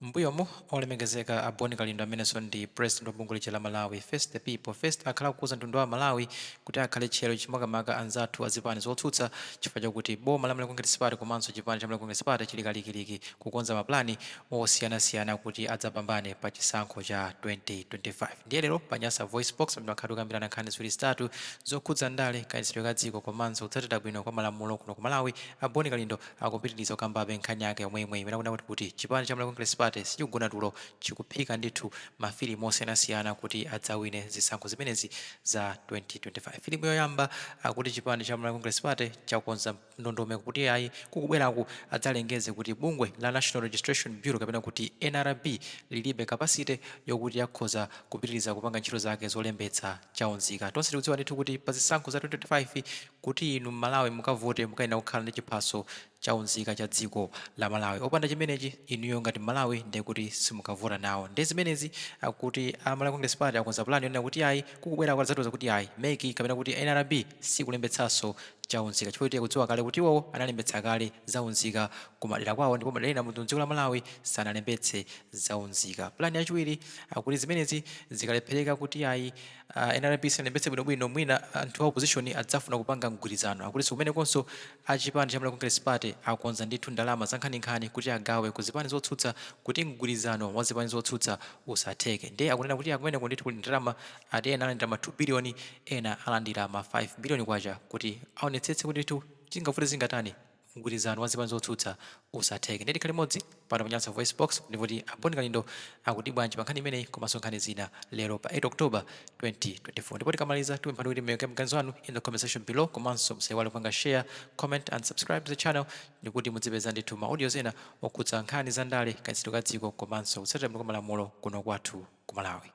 M'mbuyomu, olemekezeka a Bon Kalindo amenenso ndi president wa bungwe lija la Malawi First the People First akhala akuuza mtundu wa Amalawi kuti akhale tcheru makamaka anzathu a zipani zotsutsa chifukwa chakuti boma la Malawi Congress Party komanso chipani cha Malawi Congress Party chili kalikiliki kukonza ma plan osiyanasiyana kuti adzapambane pa chisankho cha 2025. Ndiye lero pa Nyasa VoiceBox pamene timakhala tikukambirana nkhani ziwiri zitatu zokhudza ndale, kayendetsedwe ka dziko komanso kutsatira bwino kwa malamulo kuno ku Malawi, a Bon Kalindo akupitiliza kukambabe nkhani yake yomweyomweyi imene akunena kuti chipani cha Malawi Congress Party sichikugona tulo, chikuphika ndithu ma filimu osiyanasiyana kuti adzawine zisankho zimenezi za 2025. Filimu yoyamba akuti chipani cha Malawi Congress Party chakonza ndondomeko kuti ayi kukubweraku adzalengeze kuti bungwe la National Registration Bureau kapena kuti nrb lilibe capacity yokuti akhoza kupitiliza kupanga ntchito zake zolembetsa cha unzika. Tonse tikudziwa ndithu kuti pa zisankho za 2025 kuti inu m'Malawi mukavote mukayenera kukhala ndi chiphaso cha unzika cha dziko la Malawi. Opanda chimenechi inuyo ngati m'Malawi ndiye kuti simukavota nawo. Ndiye zimenezi akuti a Malawi Congress Party akonza plan yonena kuti ayi kukubwerako adzatiuza kuti ayi mec kapena kuti nrb sikulembetsanso cha unzika chifukwa choti akudziwa kale kuti iwowo analembetsa kale za unzika kumadera kwawo ndipo madera ena mu dziko la Malawi sanalembetse za unzika. Plan yachiwiri akuti zimenezi zikalephereka kuti ayi nrb sanalembetse bwinobwino mwina anthu a opposition adzafuna kupanga mgwirizano. Akutinso kumenekonso a chipani cha Malawi Congress Party akonza ndithu ndalama zankhaninkhani kuti agawe ku zipani zotsutsa kuti mgwirizano wa zipani zotsutsa usatheke. Ndiye akunena kuti kumeneko ndithu kuli ndalama ati ena alandira ma 2 billion ena alandira ma 5 billion kwacha kuti aonetsetse kuti ndithu chingavute zingatani mgwirizano wa zipani zotsutsa usatheke. Ndiye tikhale limodzi pano pa Nyasa VoiceBox kuti timve kuti a Bon Kalindo akuti bwanji pa nkhani imeneyi komanso nkhani zina lero pa 8 October 2024. Ndipo tikamaliza tikupemphani kuti muike maganizo anu in the comment section below komanso musaiwale kupanga share, comment and subscribe to the channel ndikuti mudzipeza ndithu ma audios ena okhudza nkhani za ndale, kayendetsedwe ka dziko komanso kutsatira bwino kwa malamulo kuno kwathu ku Malawi.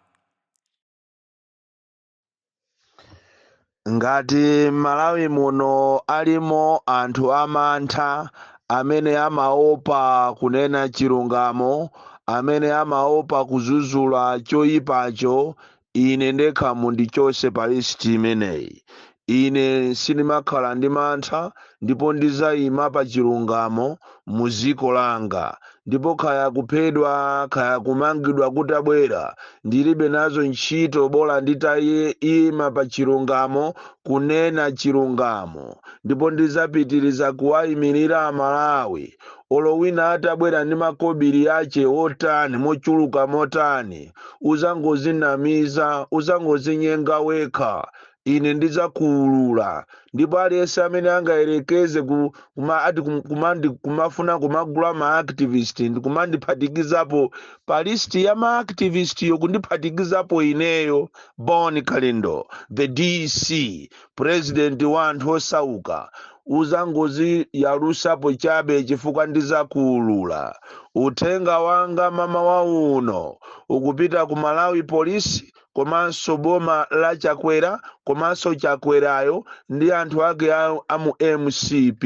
Ngati m'Malawi muno alimo anthu amantha amene amaopa kunena chilungamo, amene amaopa kuzuzula choyipacho, ine ndekha mundichose pa list imeneyi. Ine sindimakhala ndi mantha ndipo ndizayima pa chilungamo mu ziko langa ndipo kaya kuphedwa kaya kumangidwa kutabwera ndilibe nazo ntchito bola nditayima pa chilungamo kunena chilungamo ndipo ndizapitiriza kuwayimirira Amalawi olo wina atabwera ndi makobiri ache otani mochuluka motani uzangozinamiza uzangozinyenga wekha ine ndidzakuulula ndipo aliyense amene angayerekeze ku, kuma, ati kum- kumandi, kumafuna kumagula ma activist ndi kumandiphatikizapo pa list ya ma activist yo kundiphatikizapo ineyo Bon Kalindo the DC president wa anthu osauka uzangoziyalusapo chabe chifukwa ndizakuulula uthenga wanga mamawa uno ukupita ku Malawi Police komanso boma la Chakwera komanso Chakwerayo ndi anthu ake a mu mcp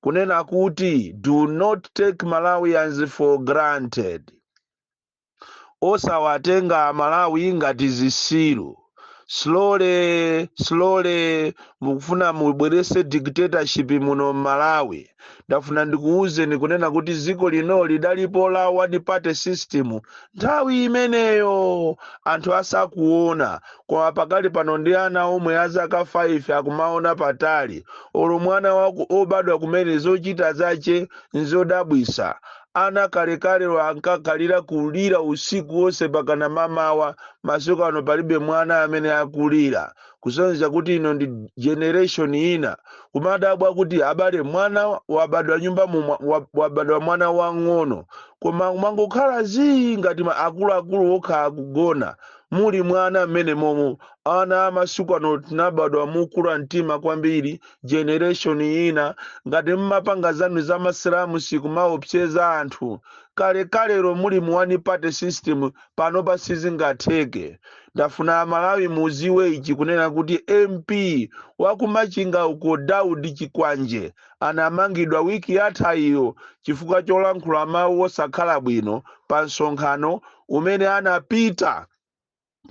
kunena kuti do not take Malawians for granted osawatenga Amalawi ngati zisilu slowly slowly mukufuna mubwerese dictatorship muno m'Malawi ndafuna ndikuwuzeni kunena kuti dziko lino lidalipo la one party system nthawi imeneyo anthu asakuona koma pakali pano ndi ana omwe a zaka 5 akumaona patali olo mwana wako obadwa kumene zochita zache nzodabwisa ana kalekalelo ankakhalira kulira usiku wonse pakana mamawa masiku ano palibe mwana amene akulira kusonyeza kuti ino ndi generation ina kumadabwa kuti abale mwana wabadwa nyumba wabadwa mwana wang'ono koma kumangokhala zii ngati akuluakulu okha akugona muli mwana mmene momo ana amasiku ano tinabadwa mukula mtima kwambiri generation ina ngati mmapanga zanu za masilamusi kumaopseza anthu kalekalero muli mu one party system panopa sizingatheke ndafuna amalawi muziwe ichi kunena kuti mp wakumachinga uko Daudi Chikwanje anamangidwa wiki yatha iyo chifukwa cholankhula mawu osakhala bwino pa msonkhano umene anapita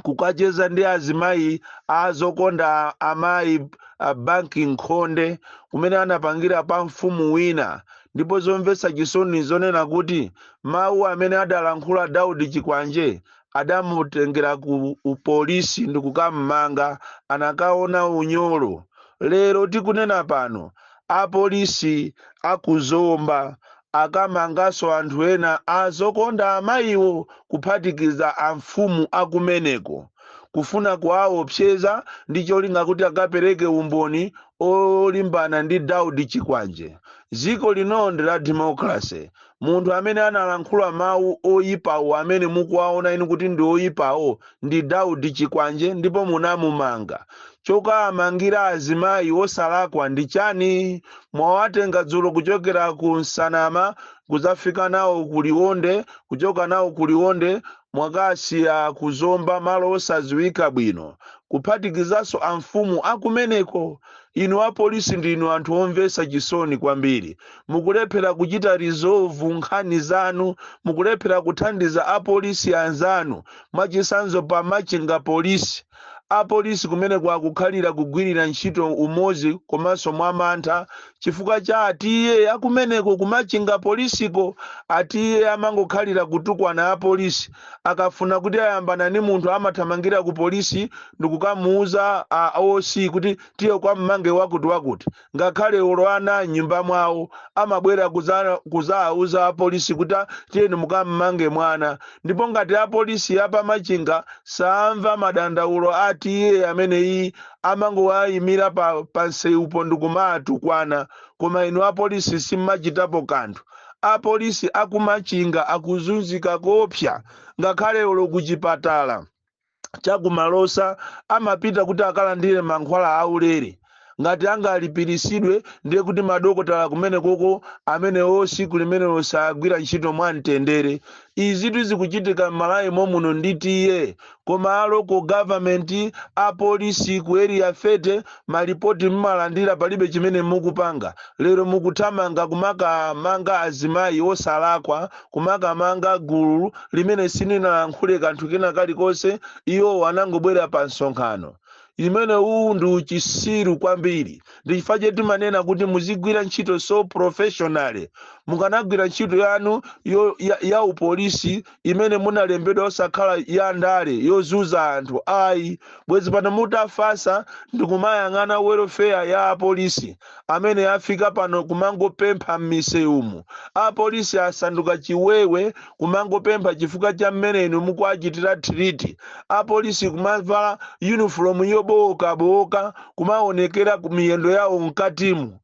kukacheza ndi azimayi azokonda amayi a banki nkhonde kumene anapangira pa mfumu wina. Ndipo zomvetsa chisoni zonena kuti mawu amene adalankhula Daudi Chikwanje adamutengera ku polisi ndi kukammanga, anakaona unyolo. Lero tikunena pano, apolisi akuzomba akamanganso anthu ena azokonda amayiwo, kuphatikiza amfumu akumeneko, kufuna kuwaopseza ndi cholinga kuti akapereke umboni olimbana ndi Daudi Chikwanje. Dziko lino ndi la democracy. Munthu amene analankhula mawu oyipawo, amene mukuwaona inu kuti ndi oyipawo, ndi Daudi Chikwanje, ndipo munamumanga. Chokamangira azimayi osalakwa ndi chani? Mwawatenga dzulo kuchokera ku Nsanama kudzafika nawo ku Liwonde, kuchoka nawo ku Liwonde mwakasiya kuzomba, malo osadziwika bwino, kuphatikizanso amfumu akumeneko. Inu apolisi ndinu anthu omvetsa chisoni kwambiri. Mukulephera kuchita resolve nkhani zanu, mukulephera kuthandiza apolisi anzanu. Mwachitsanzo, pa Machinga Polisi, apolisi kumene kwakukhalira kugwirira ntchito umodzi komanso mwamantha chifukwa cha atiye akumeneko kumachinga polisiko. Atiye amangokhalira kutukwana apolisi. Akafuna kuti ayambana ni munthu, amathamangira ku polisi ndikukamuuza a OC kuti tiye kwammange wakuti wakuti. Ngakhale olo ana m'nyumba mwawo amabwera kuzawuza apolisi kuti, "Ah, tiyeni mukammange mwana." Ndipo ngati apolisi apamachinga samva madandaulo atiye ameneyi, amangowayimira pa nsewupo ndikumatukwana, koma inu apolisi simmachitapo kanthu. Apolisi akumachinga akuzunzika kopsa. Ngakhale olo kuchipatala chakumalosa amapita kuti akalandire mankhwala aulere, ngati angalipirisidwe ndiye kuti madokotala kumene koko amenewo siku limenelo sagwira ntchito mwamtendere. Izitu zikuchitika m'Malawi momuno nditiye, koma a local government, apolisi ku Area 30, malipoti mmalandira, palibe chimene mukupanga. Lero mukuthamanga kumakamanga azimayi osalakwa, kumakamanga gulu limene silinalankhule kanthu kena kalikonse. Iwo anangobwera pa msonkhano imene. Uwu ndi uchisiru kwambiri. Ndi chifukwa chete timanena kuti muzigwira ntchito so professionally. Mukanagwira ntchito yanu ya upolisi imene munalembedwa, osakhala ya ndale yozuza anthu ayi, bwezi pano mutafasa ndikumayang'ana welfare ya apolisi amene afika pano kumangopempha m'misewumu. Apolisi asanduka chiwewe, kumangopempha chifukwa cha mmene inu mukuachitira treat. Apolisi kumavala uniform yobowokabowoka, kumaonekera ku miyendo yawo mkatimu.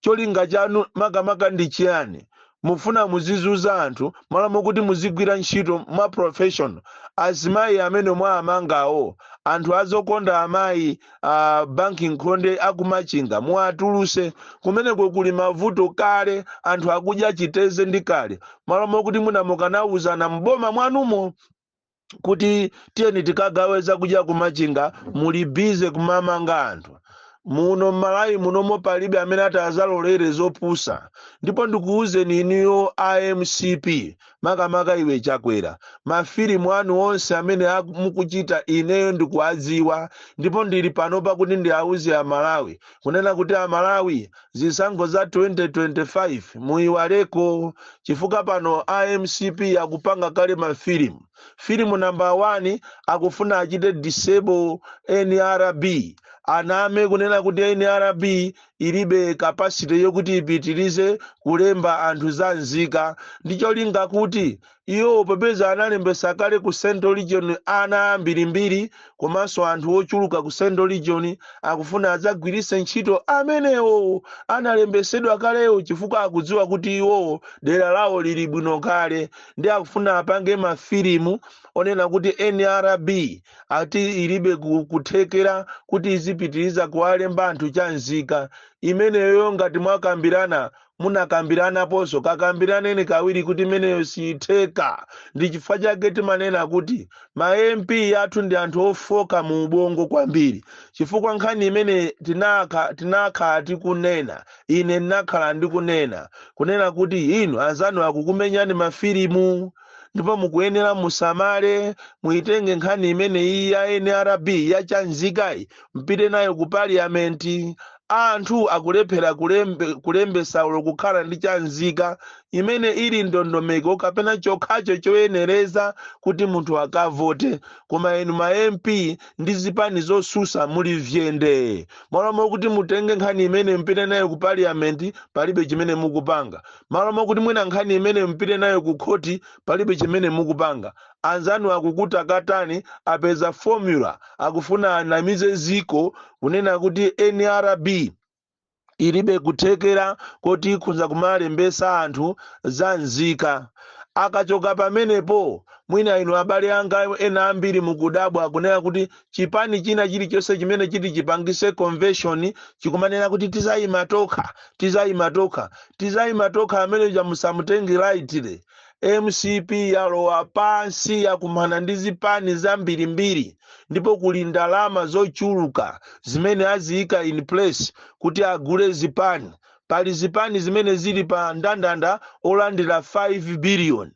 Cholinga chanu makamaka ndi chiyani? Mufuna muzizuza anthu malo mokuti muzigwira ntchito mwa professional. Azimayi amene mwamangawo, anthu azokonda amayi, banki nkhonde akumachinga, muwatuluse. Kumeneko kuli mavuto kale, anthu akudya chiteze ndi kale. Malo mokuti munamukanawuzana mboma mwanumo kuti tiyeni tikagawe zakudya kumachinga, muli busy kumamanga anthu. Muno m'Malawi munomo palibe amene ati azalolere zopusa. Ndipo ndikuwuzeni inuyo a MCP, makamaka iwe Chakwera, mafilimu anu onse amene mukuchita ineyo ndikuwadziwa. Ndipo ndili pano pakuti ndiawuze Amalawi kunena kuti, Amalawi, zisankho za 2025 muyiwaleko, chifukwa pano a MCP akupanga kale mafilimu. Filimu namba 1, akufuna achite disable NRB, aname kunena kuti NRB ilibe capacity yokuti ipitirize kulemba anthu za nzika, ndi cholinga kuti iwo, popeza analembesa kale ku Central Region ana ambirimbiri komanso anthu ochuluka ku Central Region, akufuna adzagwiritse ntchito amenewo analembesedwa kalewo, chifukwa akudziwa kuti iwowo dera lawo lili bwino kale. Ndi akufuna apange mafilimu onena kuti NRB ati ilibe kuthekera kuti izipitiriza kuwalemba anthu cha nzika imeneyo. Ngati mwakambirana, munakambiranaponso, kakambiraneni kawiri kuti imeneyo siyitheka. Ndi chifukwa chake timanena kuti ma MP athu ndi anthu ofoka mu ubongo kwambiri, chifukwa nkhani imene tinakhala tikunena, ine ndinakhala ndikunena kunena kuti inu anzanu akukumenyani mafilimu, ndipo mukuyenera musamale. Muitenge nkhani imeneyi ya NRB yachanzikayi, mpite nayo ku parliament. Anthu akulephera kulembesa ulo kukhala ndi chanzika imene ili ndondomeko kapena chokhacho choyenereza kuti munthu akavote. Koma inu ma MP ndi zipani zosusa muli vyende. Malo mokuti mutenge nkhani imene mpite nayo ku parliament, palibe chimene mukupanga. Malo mokuti mwina nkhani imene mpite nayo ku khoti, palibe chimene mukupanga. Anzanu akukutakatani, apeza formula, akufuna anamize ziko kunena kuti NRB ilibe kuthekera koti ikhoza kumalembesa anthu za nzika. Akachoka pamenepo, mwina inu abale anga ena ambiri mukudabwa kunena kuti chipani china chilichonse chimene chiti chipangise convention chikumanena kuti tizayima tokha, tizayima tokha, tizayima tokha. Amene chamusamutenge lightly. MCP yalowa pansi, yakumana ndi zipani zambirimbiri, ndipo kuli ndalama zochuluka zimene aziyika in place kuti agule zipani. Pali zipani zimene zili pa ndandanda olandira 5 billion,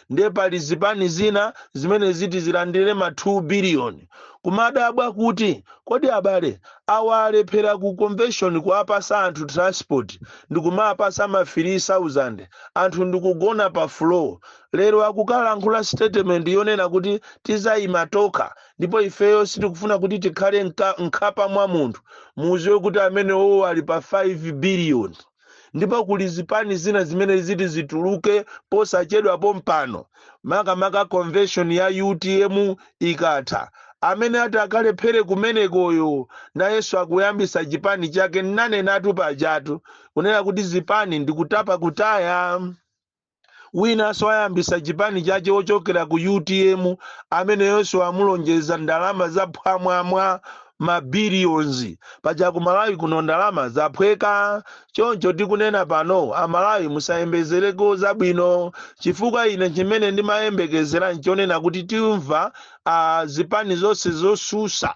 ndiye pali zipani zina zimene ziti zilandire ma 2 billion. Kumadabwa kuti kodi abale awa alephera ku convention kuapasa anthu transport, ndikumapasa ma 3000, anthu ndikugona pa floor. Lero akukalankhula statement yonena kuti tizayima tokha ndipo ifeyo sitikufuna kuti tikhale mkhapa mwa munthu. Muziwe kuti amene owo ali pa 5 billion, ndipo kuli zipani zina zimene ziti zituluke posachedwapo mpano, makamaka convention ya UTM ikatha. Amene ati akalephere kumenekoyo nayenso akuyambisa chipani chake. Nanenatu pajatu kunena kuti zipani ndikutapa kutaya. Winanso ayambisa chipani chake ochokera ku UTM, ameneyonso amulonjeza ndalama zaphwamwamwa, ma billions. Paja ku Malawi kuno ndalama zaphweka. Choncho tikunena pano, Amalawi musayembezereko zabwino, chifukwa ine chimene ndimayembekezera nchonena kuti timva zipani zonse zosusa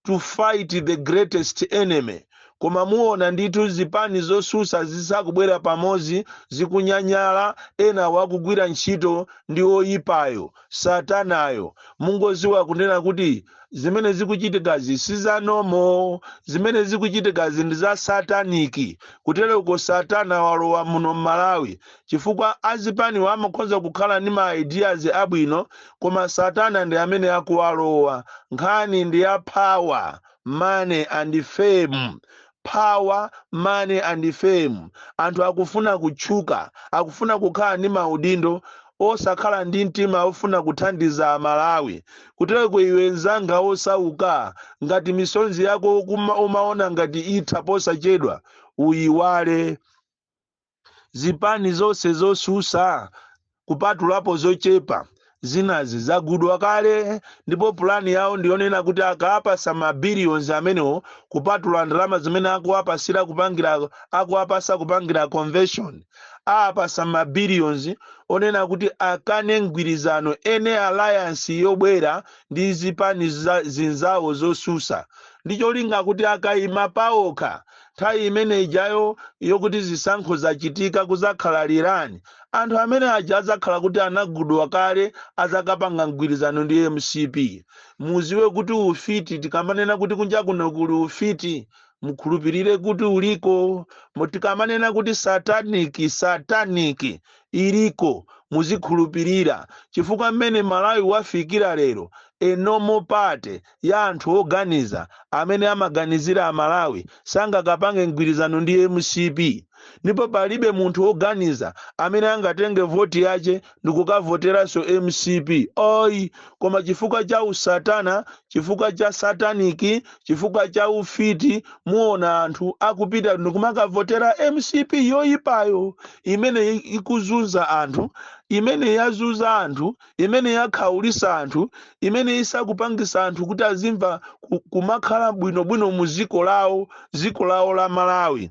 to fight the greatest enemy. Koma muona ndithu zipani zosusa zisakubwera pamodzi, zikunyanyala, ena wakugwira ntchito ndi oyipayo, satanayo. Mungoziwa kunena kuti zimene zikuchitikazi sizanomo, zimene zikuchitikazi ndi za satanic. Kutereko satana walowa muno mMalawi, chifukwa azipaniwo amakhoza kukhala ndi ma ideas abwino, koma satana ndi amene akuwalowa. Nkhani ndi ya power, money and fame, power, money and fame. Anthu akufuna kutchuka, akufuna kukhala ndi maudindo, osakhala ndi mtima ofuna kuthandiza Amalawi. Kutereko iwe mzanga osauka, ngati misonzi yako umaona ngati itha posachedwa, uyiwale. Zipani zonse zosusa kupatulapo zochepa, zinazi zagudwa kale, ndipo pulani yawo ndiyonena kuti akaapasa ma billions amenewo, kupatula ndalama zimene akuwapasira kupangira, akuwapasa kupangira convention, aapasa ma billions onena kuti akane mgwirizano, ene alliance yobwera ndi zipani zinzawo zosusa, ndi cholinga kuti akayima paokha nthawi imene ijayo yokuti zisankho zachitika, kuzakhala lirani, anthu amene aja adzakhala kuti anagudwa kale, azakapanga mgwirizano ndi MCP. Muziwe kuti ufiti, tikamanena kuti kunja kuno kuli ufiti, mukhulupirire kuti uliko. Tikamanena kuti satanic, satanic iliko, muzikhulupirira, chifukwa mmene Malawi wafikira lero, a normal party ya anthu oganiza amene amaganizira Amalawi sangakapange mgwirizano ndi MCP, ndipo palibe munthu woganiza amene angatenge voti yace ndikukavoteranso MCP oyi. Koma chifukwa cha usatana, chifukwa cha satanic, chifukwa cha ufiti, muona anthu akupita ndikumakavotera MCP yoyipayo, imene ikuzunza anthu, imene yazunza anthu, imene yakhaulisa anthu, imene isakupangisa anthu kuti azimva kumakhala bwinobwino mu ziko lawo, ziko lawo la Malawi.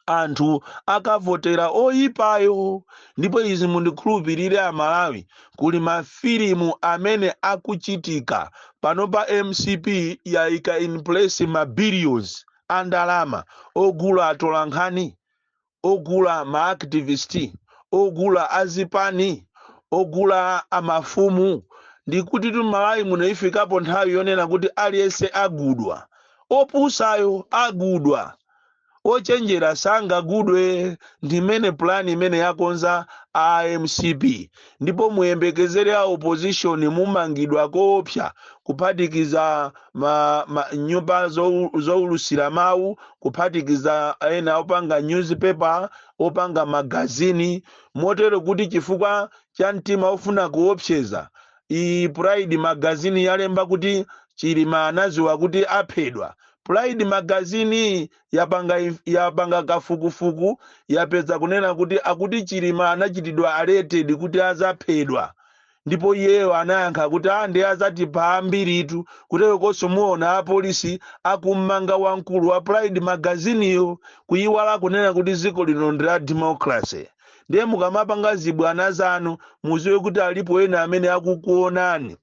Anthu akavotera oyipayo. Ndipo izi mundikhulupirire Amalawi, kuli mafilimu amene akuchitika pano pa MCP yayika in place ma billions a ndalama ogula atolankhani, ogula ma activist, ogula azipani, ogula amafumu. Ndikuti tu Malawi muno ifikapo nthawi yonena kuti aliyense agudwa. Opusayo agudwa, ochenjera sangagudwe. Ndimene plan imene yakonza AMCP. Ndipo muyembekezere a opposition mumangidwa koopsa, kuphatikiza nyumba zowulusira mawu, kuphatikiza ena opanga newspaper, opanga magazini, motero kuti chifukwa cha mtima ofuna kuopseza. Iyi Pride Magazine yalemba kuti Chilima anaziwa kuti aphedwa. Pride Magazine yapanga kafukufuku, yapeza kunena kuti akuti Chilima anachitidwa alerted kuti azaphedwa, ndipo iyeyo anayankha kuti a ndi azatipha ambiritu. Kutero konso muona apolisi akummanga wamkulu wa Pride Magaziniyo, kuyiwala kunena kuti dziko lino ndi la democracy. Ndiye mukamapanga zibwana zanu, muziwe kuti alipo ena amene akukuonani,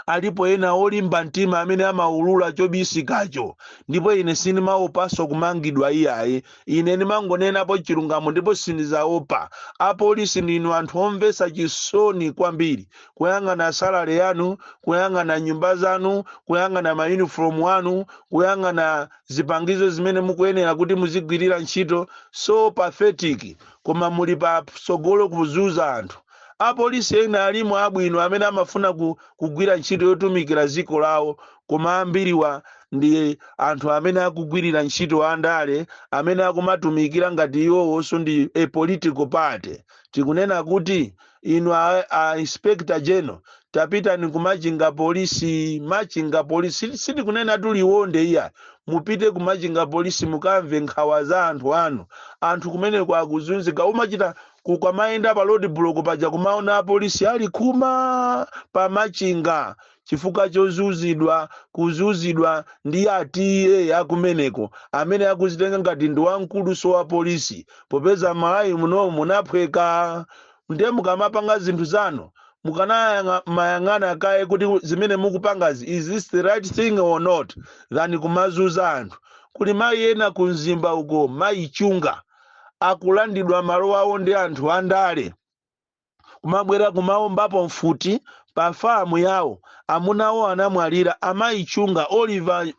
alipo ena olimba mtima amene amaulula chobisikacho. Ndipo ine sindimaopanso kumangidwa iyayi, ine ndimangonenapo chilungamo ndipo sindizaopa. Apolisi ndinu anthu omvetsa chisoni kwambiri, kuyang'ana salary yanu, kuyang'ana nyumba zanu, kuyang'ana mayunifomu anu, kuyang'ana zipangizo zimene mukuyenera kuti muzigwirira ntchito, so pathetic, koma muli patsogolo kuzunza anthu. Apolisi ena alimo abwino amene amafuna kugwira ntchito yotumikira dziko lawo, koma ambiriwa ndi anthu amene akugwirira ntchito andale, amene akumatumikira ngati iwowonso ndi a political party. Tikunena kuti inu a inspector general, tapitani kumachinga polisi. Machinga Polisi, sitikunena tuliwonde iya, mupite kumachinga Polisi mukamve nkhawa za anthu anu. Anthu kumeneko akuzunzika. Umachita kukamayenda pa road block paja, kumaona apolisi ali khuma pamachinga chifukwa chozunzidwa, kuzunzidwa ndi atiye akumeneko amene akuzitenga ngati ndi wamkuluso wa polisi, popeza Malawi muno munaphweka. Ndiye mukamapanga zinthu zanu, mukanayang'ana kaye kuti zimene mukupangazi, is this the right thing or not, than kumazunza anthu. Kuli mayi ena kumzimba uko, mayi Chunga, akulandidwa malo awo ndi anthu andale, kumabwera kumaombapo mfuti pa famu yawo. Amunawo anamwalira. Amayi Chunga,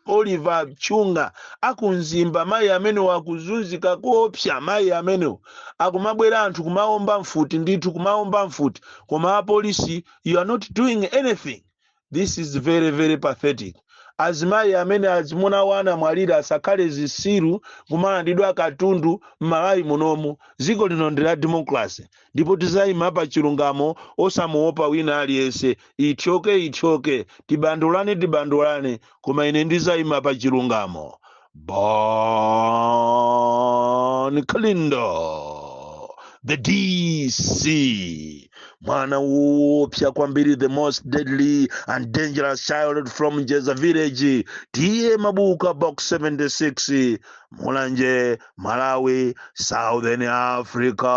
Oliver Chunga akumzimba, mayi amenewo akuzunzika koopsa. Mayi amenewo akumabwera anthu kumaomba mfuti ndithu, kumaomba mfuti, koma apolisi, you are not doing anything. This is very very pathetic. Azimayi amene azimunawo anamwalira asakhale zisiru kumalandidwa katundu m'Malawi munomu. Dziko lino ndi la democracy ndipo tizayima pa chilungamo, osamuopa wina aliyense. Ithyoke ithyoke, tibandulane tibandulane, koma ine ndizayima pa chilungamo. Bon Kalindo, the DC, mwana woopsa kwambiri, the most deadly and dangerous child from Jeza village, T/A Mabuka, Box 76, Mulanje, Malawi, Southern Africa.